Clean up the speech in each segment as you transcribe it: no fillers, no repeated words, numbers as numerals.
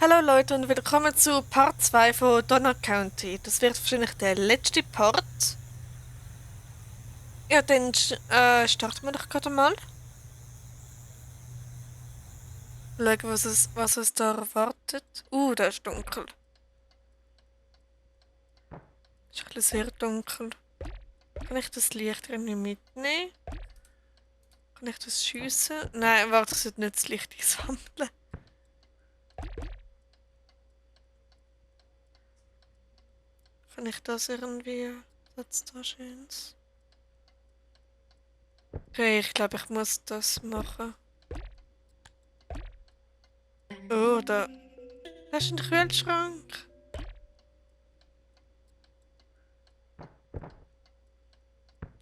Hallo Leute und willkommen zu Part 2 von Donner County. Das wird wahrscheinlich der letzte Part. Ja, dann starten wir doch gerade mal. Schauen, was es da erwartet. Da ist dunkel. Ist ein bisschen sehr dunkel. Kann ich das Licht irgendwie mitnehmen? Kann ich das schiessen? Nein, warte, ich sollte nicht das Licht einsammeln. Kann ich das irgendwie... Was da Schönes? Okay, ich glaube, ich muss das machen. Oh, da ist ein Kühlschrank.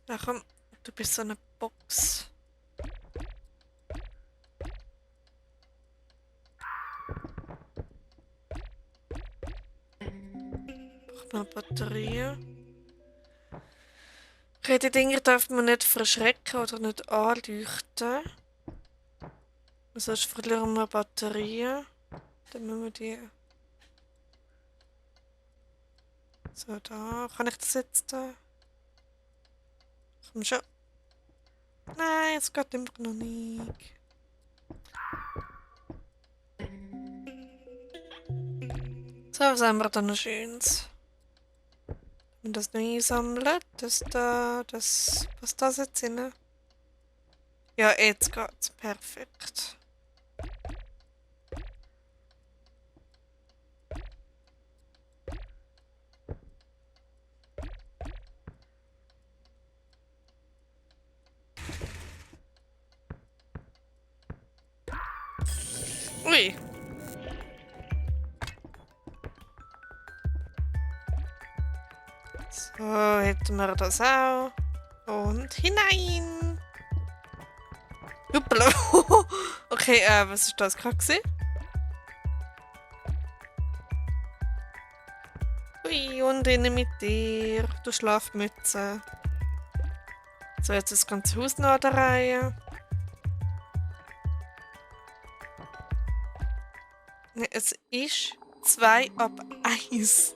Ja, komm, du bist so eine Box. Braucht man Batterien? Okay, die Dinger darf man nicht verschrecken oder nicht anleuchten. Sonst verlieren wir Batterien. Dann müssen wir die... So, da. Kann ich das jetzt da? Komm schon. Nein, es geht immer noch nicht. So, was haben wir da noch Schönes? Wenn das noch einsammeln, das da, das... Was ist das jetzt drin? Ja, jetzt geht's. Perfekt. Ui. So, hätten wir das auch. Und hinein. Hoppla. Okay, was ist das gerade gewesen? Ui, und innen mit dir. Du Schlafmütze. So, jetzt das ganze Haus noch an der Reihe. Ne, es ist 2 ab 1.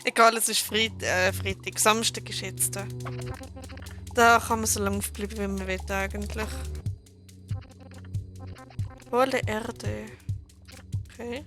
Egal, es ist Freitag. Samstag ist jetzt da. Da kann man so lange aufbleiben, wie man will eigentlich. Hohle Erde. Okay.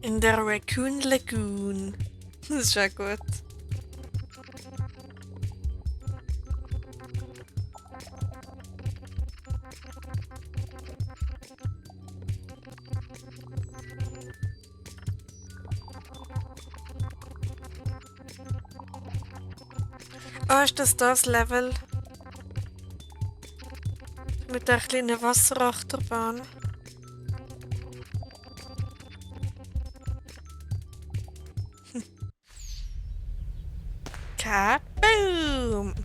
In der Raccoon Lagoon. Das ist ja gut. Ah, ist das Level? Mit der kleinen Wasserachterbahn. Kaboom!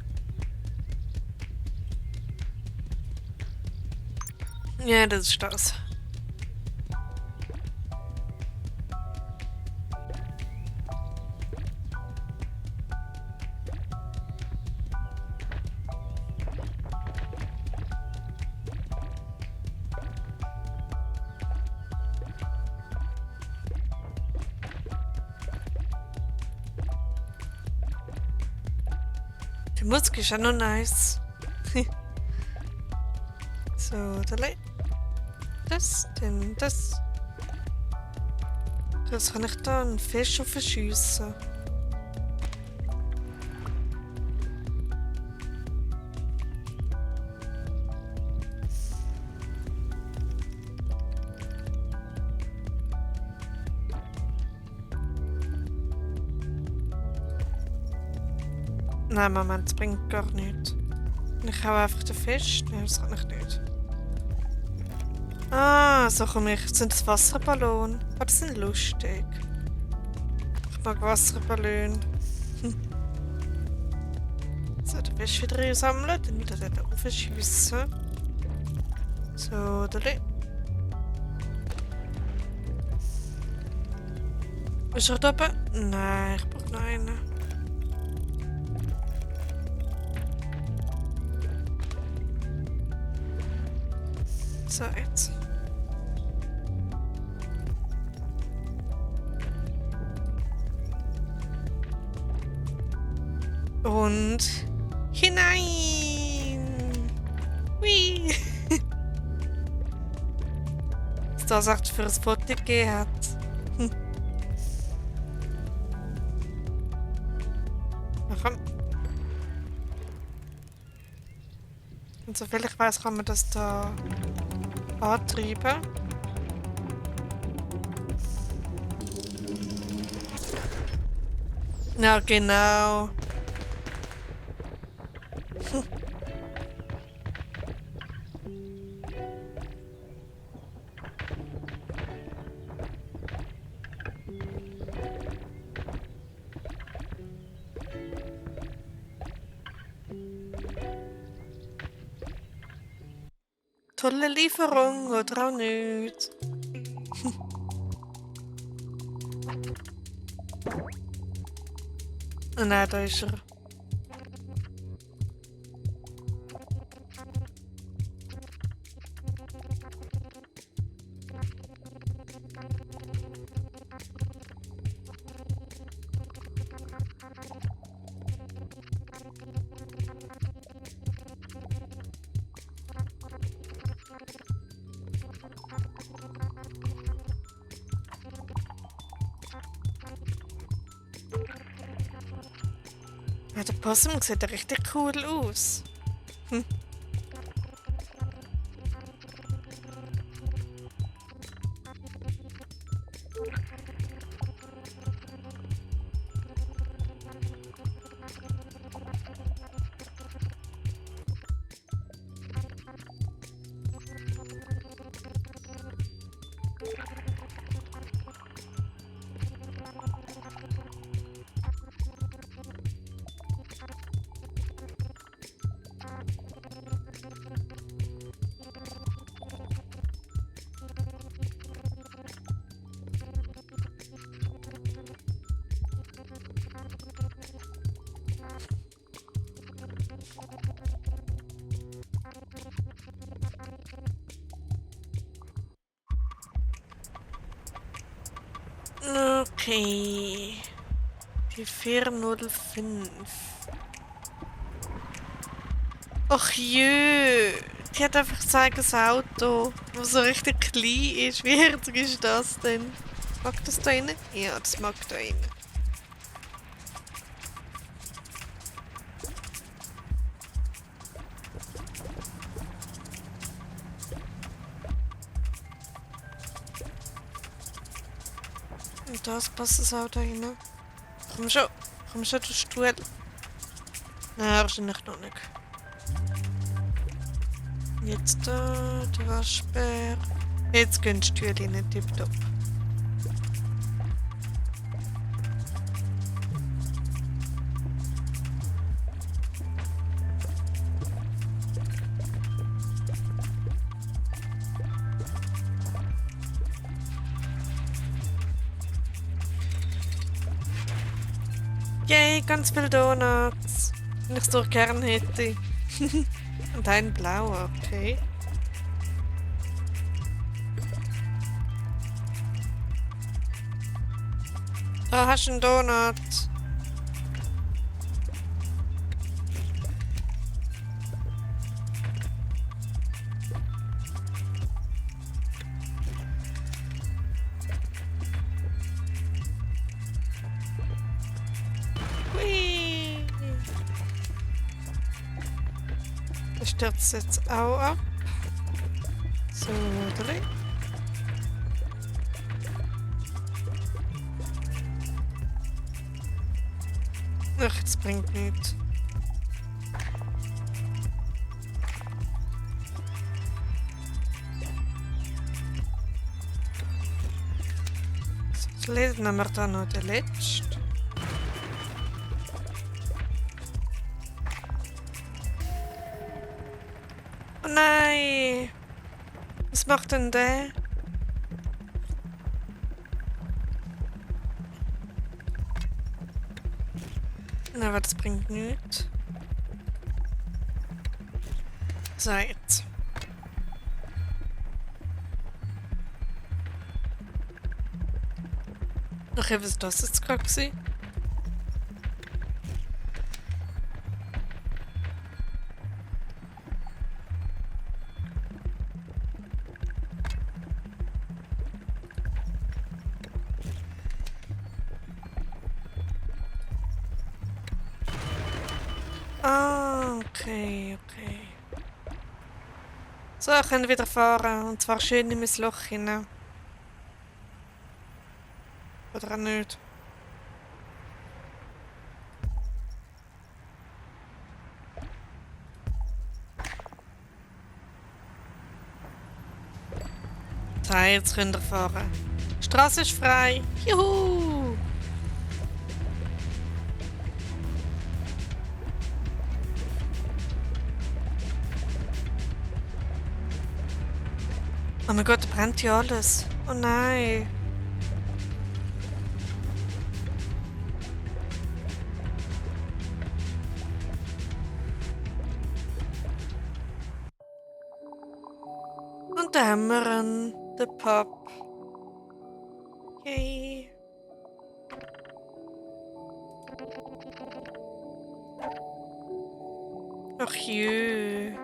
Ja, das ist das. Die Musik ist auch noch nice. So, das, denn das. Das kann ich da einen Fisch verschiessen. Nein, Moment, das bringt gar nichts. Ich hau einfach den Fisch. Nein, das kann ich nicht. Ah, Also komm ich. Sind das Wasserballon? Oh, die sind lustig. Ich mag Wasserballone. So, dann wirst du wieder einsammeln, dann wieder dort raufschiessen. So, da. Ist er da oben? Nein, ich brauche noch einen. So, jetzt. Und hinein! Hui! Was da sagt für ein Foto gegeben hat. Na komm. Und soviel ich weiß, kann man das da antreiben. Ja, genau. Tolle Lieferung, oder auch nicht. Oh nein, da ist er. Ja, der Possum sieht ja richtig cool aus. Hm. Okay. Die 405. Ach jö. Die hat einfach sein eigenes Auto, das so richtig klein ist. Wie herzig ist das denn? Mag das da rein? Ja, das mag da rein. Und das passt es auch da rein. Komm schon, du Stuhl. Nein, wahrscheinlich noch nicht. Jetzt da, der Waschbär. Jetzt gehen die Stühle nicht tipptopp. Yay, ganz viele Donuts. Wenn ich es doch gern hätte. Und ein blauer, okay. Da hast du einen Donut. Hui. Das stürzt jetzt auch ab. So, drei. Ach, das bringt nichts. Lesen haben wir da noch den letzten. Oh nein! Was macht denn der? Na, aber das bringt nichts. So, jetzt. Okay, was ist das jetzt gerade gewesen? Ah, okay, okay. So, ich kann wieder fahren. Und zwar schön in mein Loch hinein. Oder auch nicht. So, jetzt könnt ihr fahren. Die Straße ist frei. Juhu! Oh mein Gott, da brennt ja alles. Oh nein. Und da haben wir ihn, den Pub. Yay. Ach jö.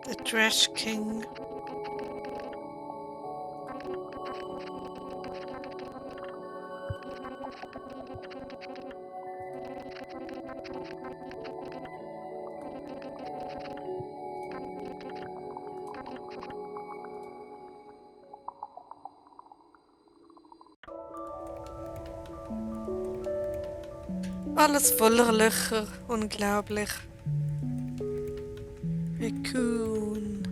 The Trash King. Alles voller Löcher. Unglaublich. Raccoon.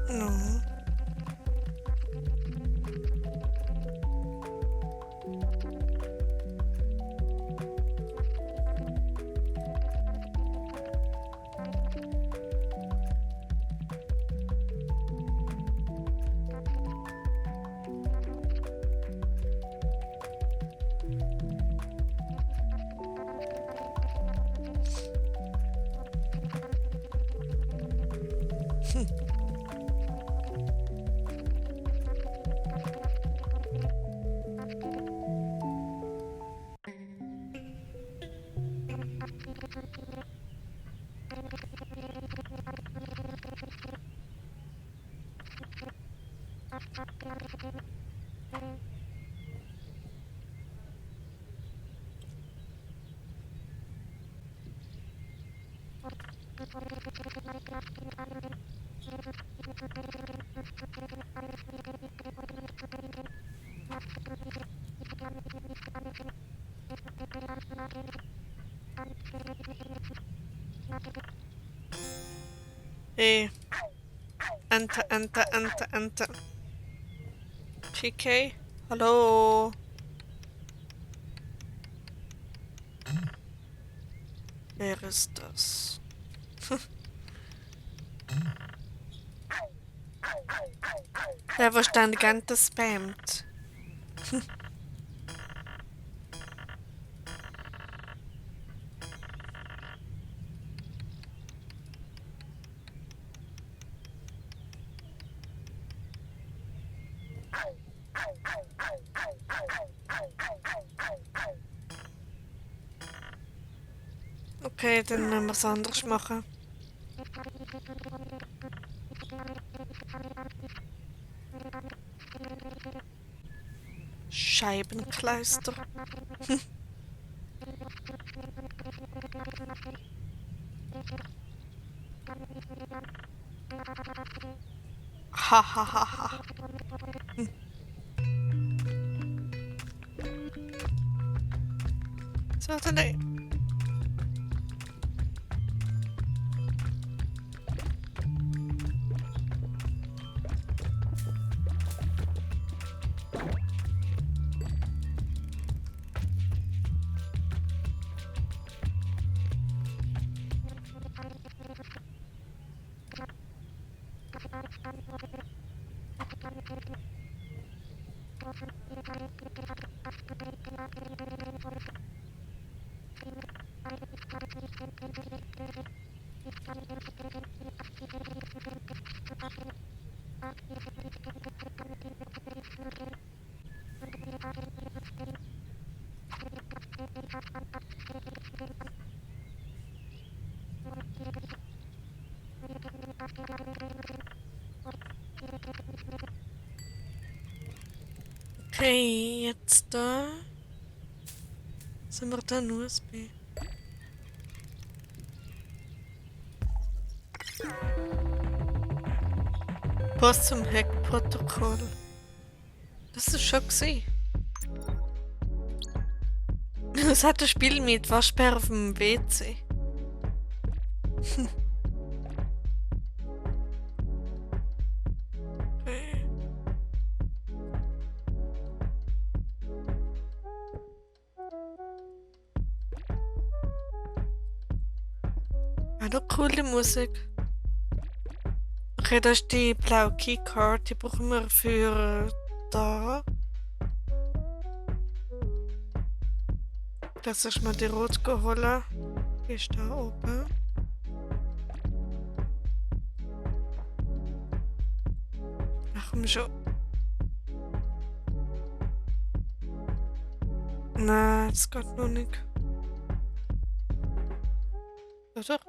No. Hey. Enter, enter, enter, enter. PK? Hallo? Wer ist das? Der was dann die ganze spammt. Okay, dann müssen wir es anders machen. Scheibenkleister. Hahaha. So, dann. Okay, jetzt da. Sind wir dann USB? Post zum Hack-Protokoll. Das ist schon gesehen. Es hat ein Spiel mit Waschbär auf dem WC. Noch coole Musik. Okay, das ist die blaue Keycard, die brauchen wir für da. Das ist mal die rot geholt. Die ist da oben. Ach komm schon. Nein, das geht noch nicht. Oder?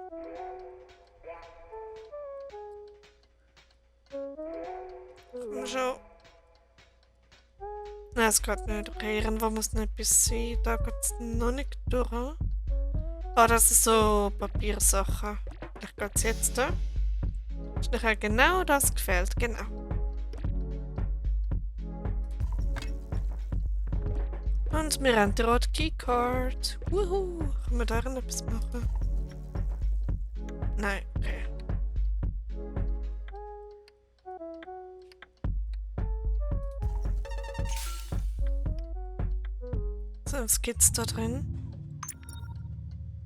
Komm schon. Nein, es geht nicht. Okay, irgendwo muss noch etwas sein. Da geht es noch nicht durch. Ah, das ist so Papiersachen. Vielleicht geht es jetzt da. Ist nachher genau das gefällt. Genau. Und wir haben die rote Keycard. Wuhu! Können wir darin etwas machen? Nein, okay. So, was gibt's da drin?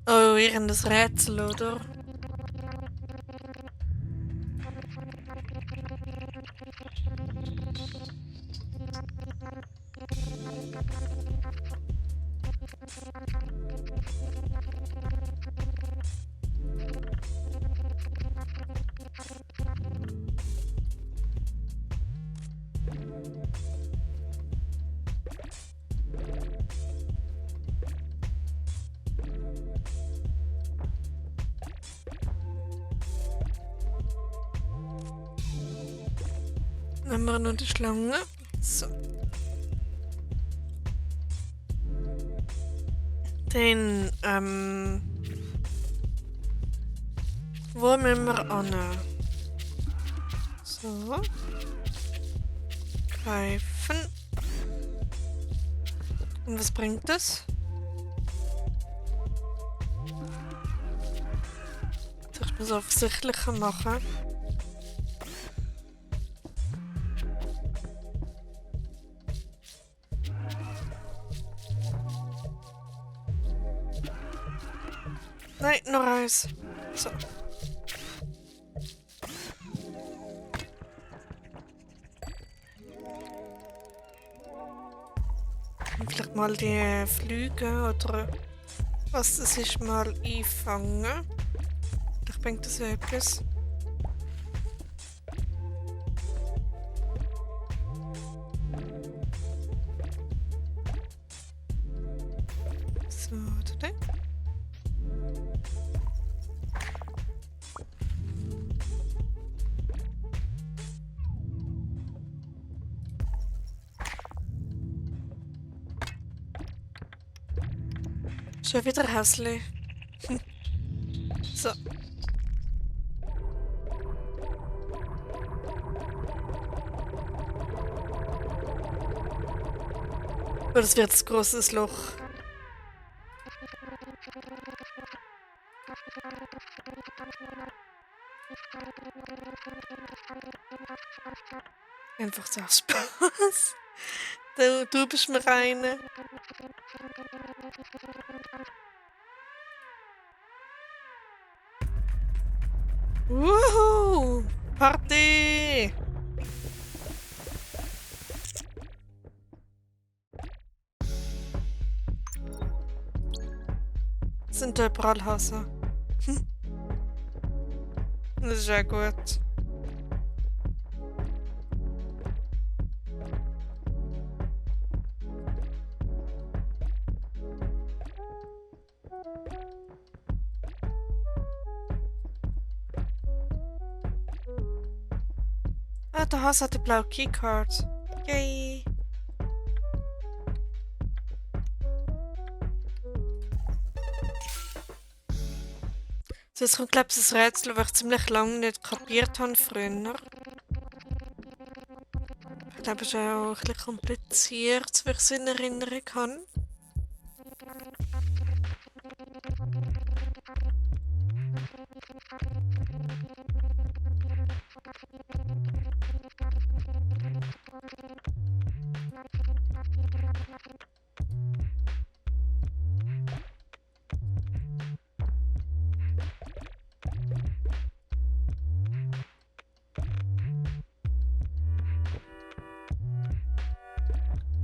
Oh, irgendein Rätsel, oder? Dann haben wir noch die Schlange. So. Den, wo müssen wir an? So. Greifen. Und was bringt das? Soll ich mir so offensichtlicher machen? Nein, noch eins. So. Und vielleicht mal die Flüge oder was das ist mal einfangen. Vielleicht bringt das ja etwas. So, da. Schon wieder hässlich. So. Oh, das wird ein großes Loch. Einfach so aus Spaß. Du bist mir rein. Wuhu! Party! Sind da überall Hasen? Das ist ja gut. Ah, der Hase hat die blaue Keycard. Yay! So, jetzt kommt, glaube ich, das Rätsel, das ich ziemlich lange nicht kapiert habe früher. Ich glaube, es ist auch ein bisschen kompliziert, wie ich es in Erinnerung habe.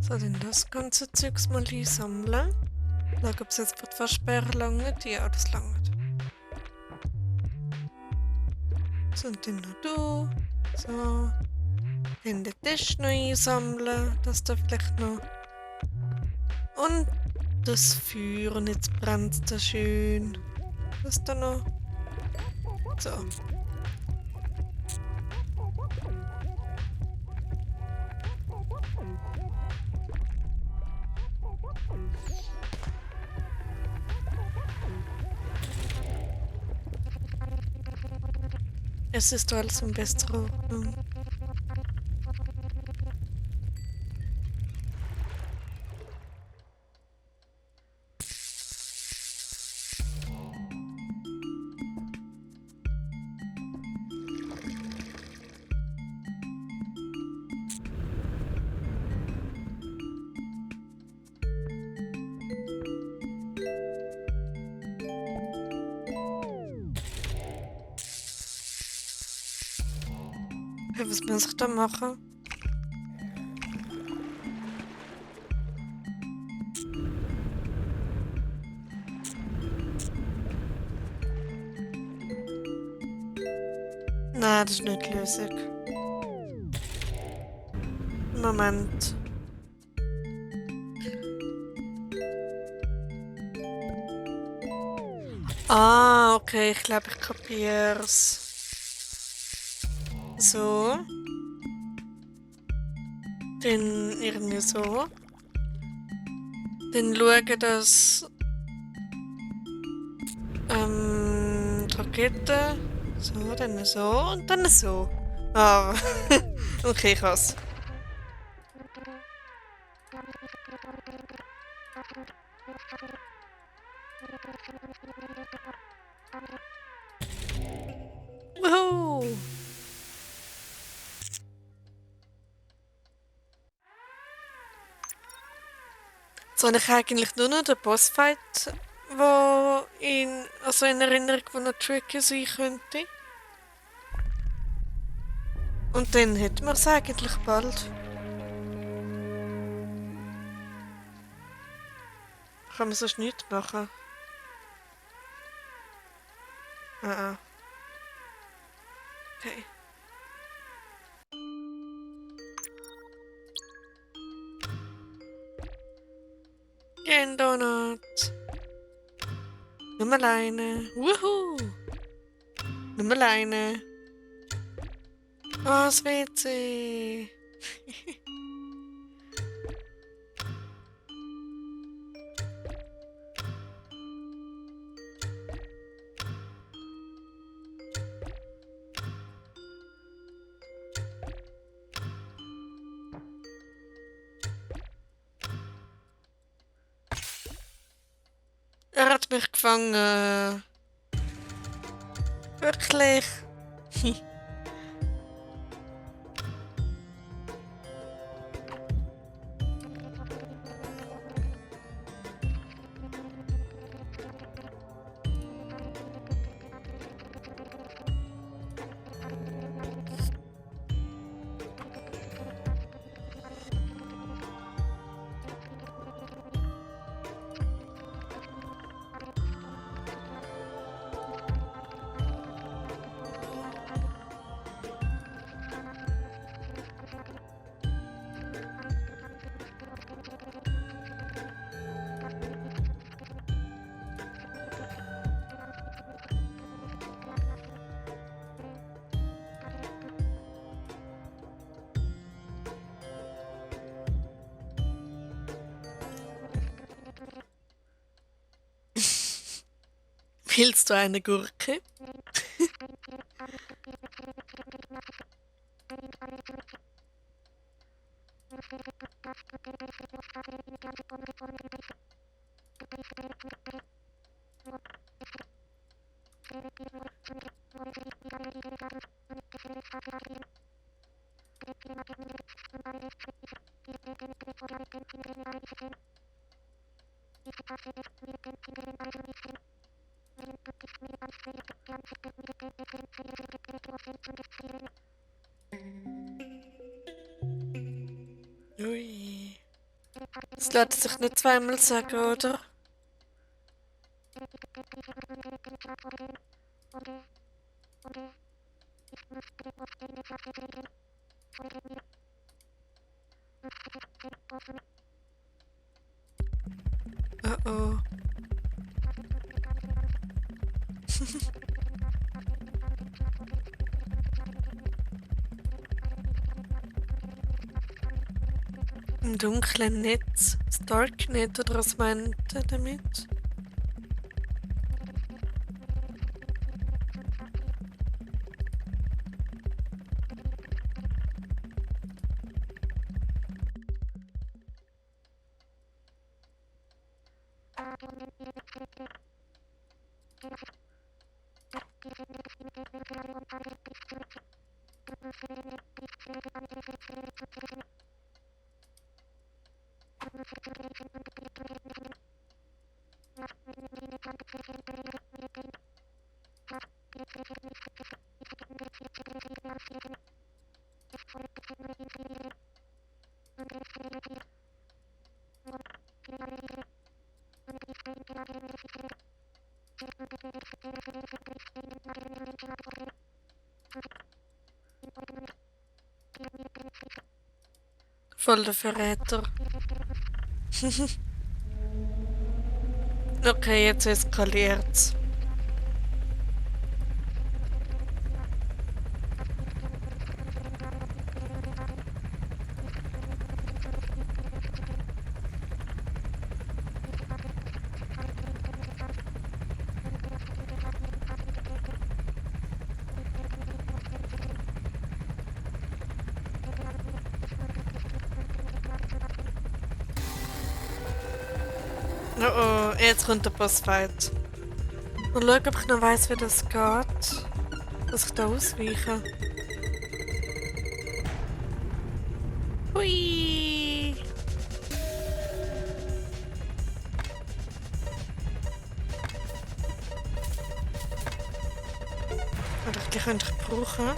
So, dann das ganze Zeugs mal einsammeln. Da gibt es jetzt für die Versperrung lange. Ja, das langt. So, und dann noch du. So. Dann den Tisch noch einsammeln. Das da vielleicht noch. Und das Feuer. Und jetzt brennt das schön. Das da noch. So. Es ist alles in bester Ordnung. Ja, was muss ich da machen? Nein, das ist nicht die Lösung. Moment. Ah, okay, ich glaube, ich kapier's. So. Dann irgendwie so. Dann schauen, dass die Rakete. So, dann so und dann so. Ah, okay, krass. Wuhu! So, und ich eigentlich nur noch den Bossfight wo in Erinnerung, wo noch tricky sein könnte. Und dann hätten wir es eigentlich bald. Kann man sonst nichts machen? Ah. Okay. Ein Donut. Nur alleine. Wuhu! Nur alleine. Oh, das WC. Er hat mich gefangen. Wirklich. Willst du eine Gurke? Ui. Das lässt sich nicht zweimal sagen, oder? Oh oh. Im dunklen Netz, das Darknet oder was meint er damit? Voll der Verräter. Okay, jetzt eskaliert's. Oh oh, jetzt kommt der Bossfight. Mal schauen, ob ich noch weiss, wie das geht. Dass ich da ausweiche. Hui! könnte ich brauchen.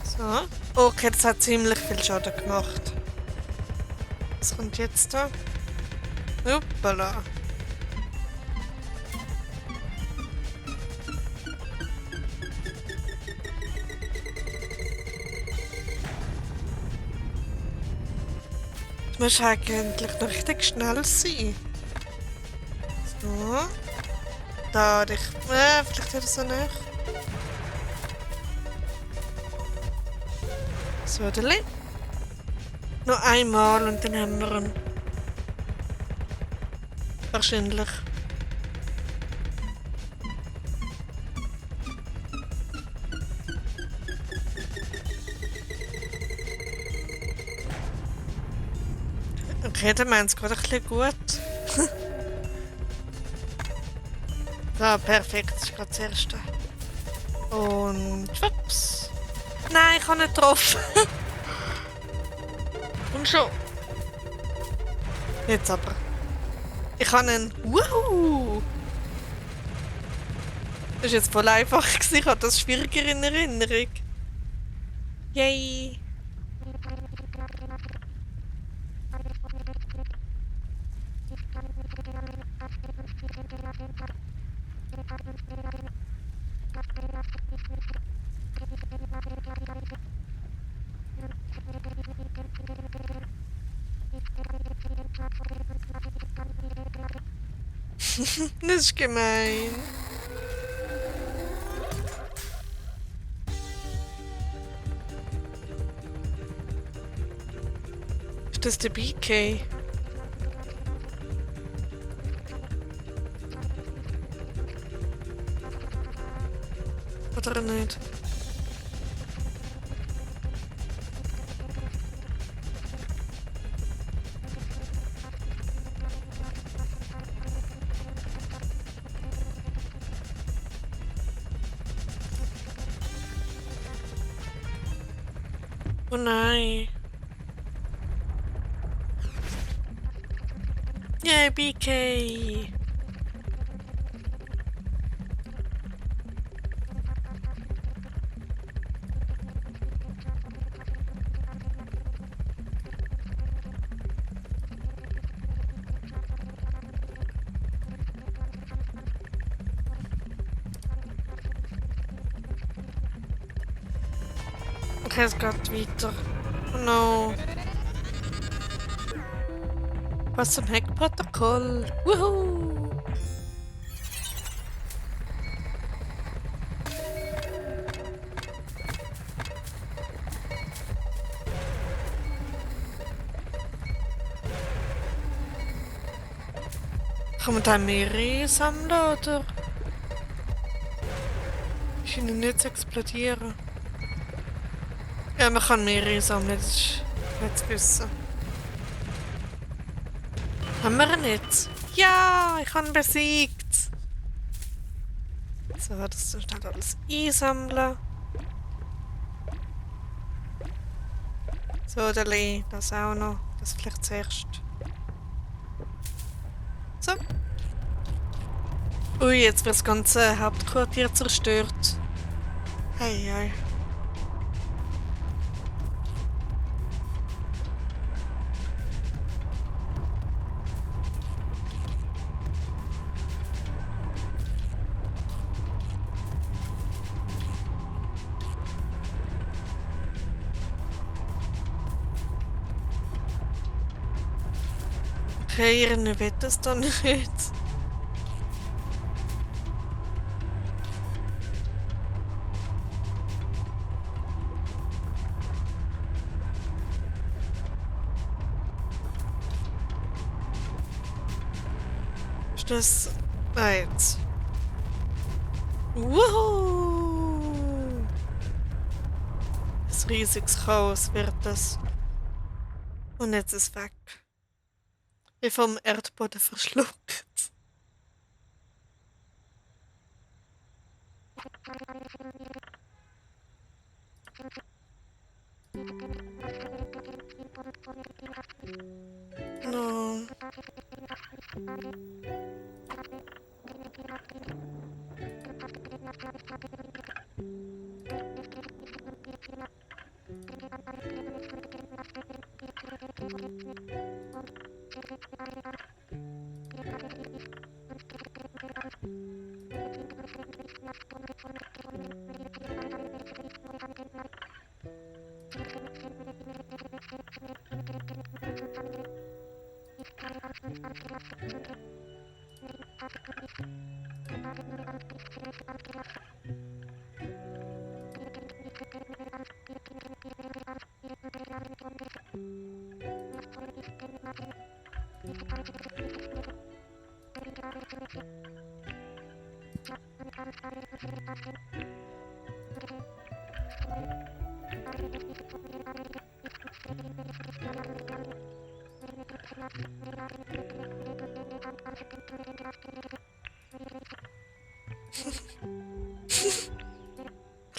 So. Okay, das hat ziemlich viel Schaden gemacht. Was kommt jetzt da? Hoppala. Du musst eigentlich noch richtig schnell sein. So. Da dich. Vielleicht wieder so näher. So, Deli. Noch einmal und dann haben wir ihn. Wahrscheinlich. Okay, dann meint es gerade ein bisschen gut. So, perfekt. Das ist gerade das erste. Und schwupps. Nein, ich habe nicht getroffen. Und schon. Jetzt aber. Ich habe einen. Wuhu! Das war jetzt voll einfach. Ich hatte das schwieriger in Erinnerung. Yay! Das ist gemein. Ist das der BK? Oder nicht? Oh nein. Yay, BK! Okay, es geht weiter. Oh no. Was zum Hackprotokoll? Wuhu! Kann man da mehrere sammeln, oder? Scheinen nicht zu explodieren. Ja, man kann mehrere sammeln, das ist gut zu wissen. Haben wir ihn jetzt? Ja, ich habe ihn besiegt! So, das ist schnell alles einsammeln. So, Deli, das auch noch. Das vielleicht zuerst. So. Ui, jetzt wird das ganze Hauptquartier zerstört. Hey, hey. Okay, ihr wisst es dann nicht. Ist das... Jetzt. Wuhu! Ein riesiges Chaos wird das. Und jetzt ist es weg. Wie vom Erdboden verschluckt. No.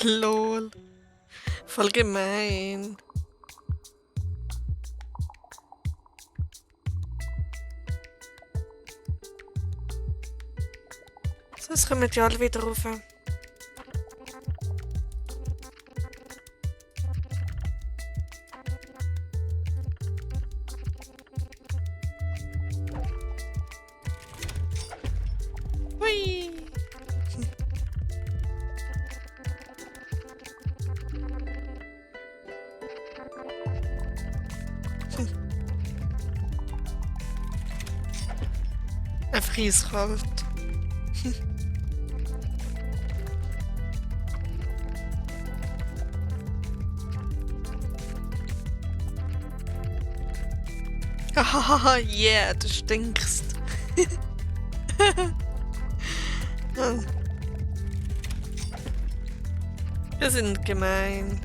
Lol. Voll gemein. So, jetzt kommen die alle wieder rauf. Hui. Einfach eiskalt. Hahaha, yeah, du stinkst. Wir sind gemein.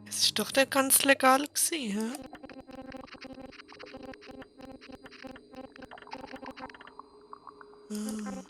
Es ist doch nicht ganz legal gewesen, hä? Hm.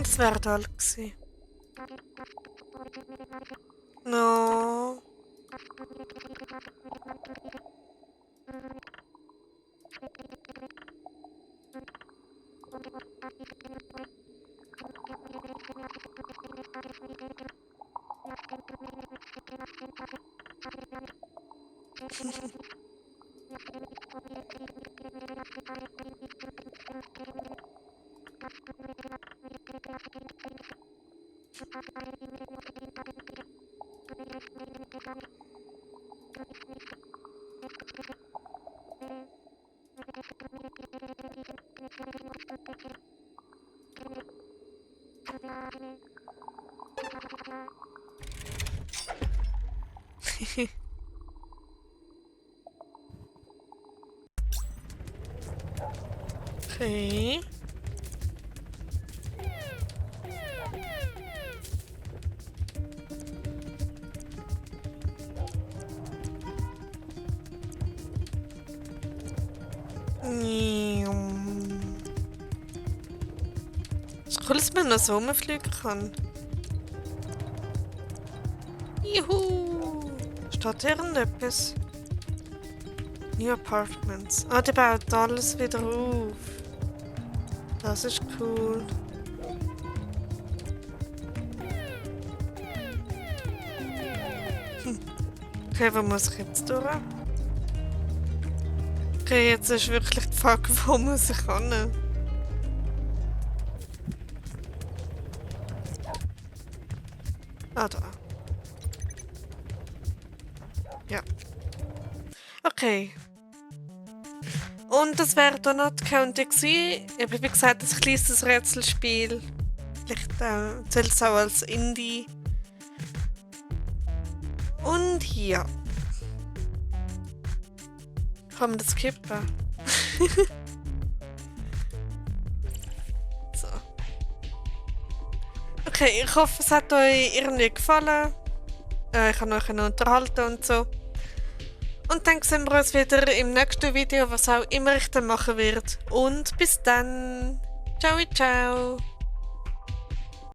Und das wäre alles gewesen. No. Okay. Es ist cool, dass man noch so rumfliegen kann. Juhu! Steht hier irgendetwas? New Apartments. Ah, die baut alles wieder auf. Das ist cool. Okay, wo muss ich jetzt durch? Okay, jetzt ist wirklich die Frage, wo muss ich hin? Ah, da. Ja. Okay. Und das wäre dann noch die County gewesen. Ich habe wie gesagt, ein kleines Rätselspiel. Vielleicht zählt es auch als Indie. Und ja. Kann man das skippen? So. Okay, ich hoffe, es hat euch irgendwie gefallen. Ich habe euch noch unterhalten und so. Und dann sehen wir uns wieder im nächsten Video, was auch immer ich dann machen werde. Und bis dann. Ciao, ciao.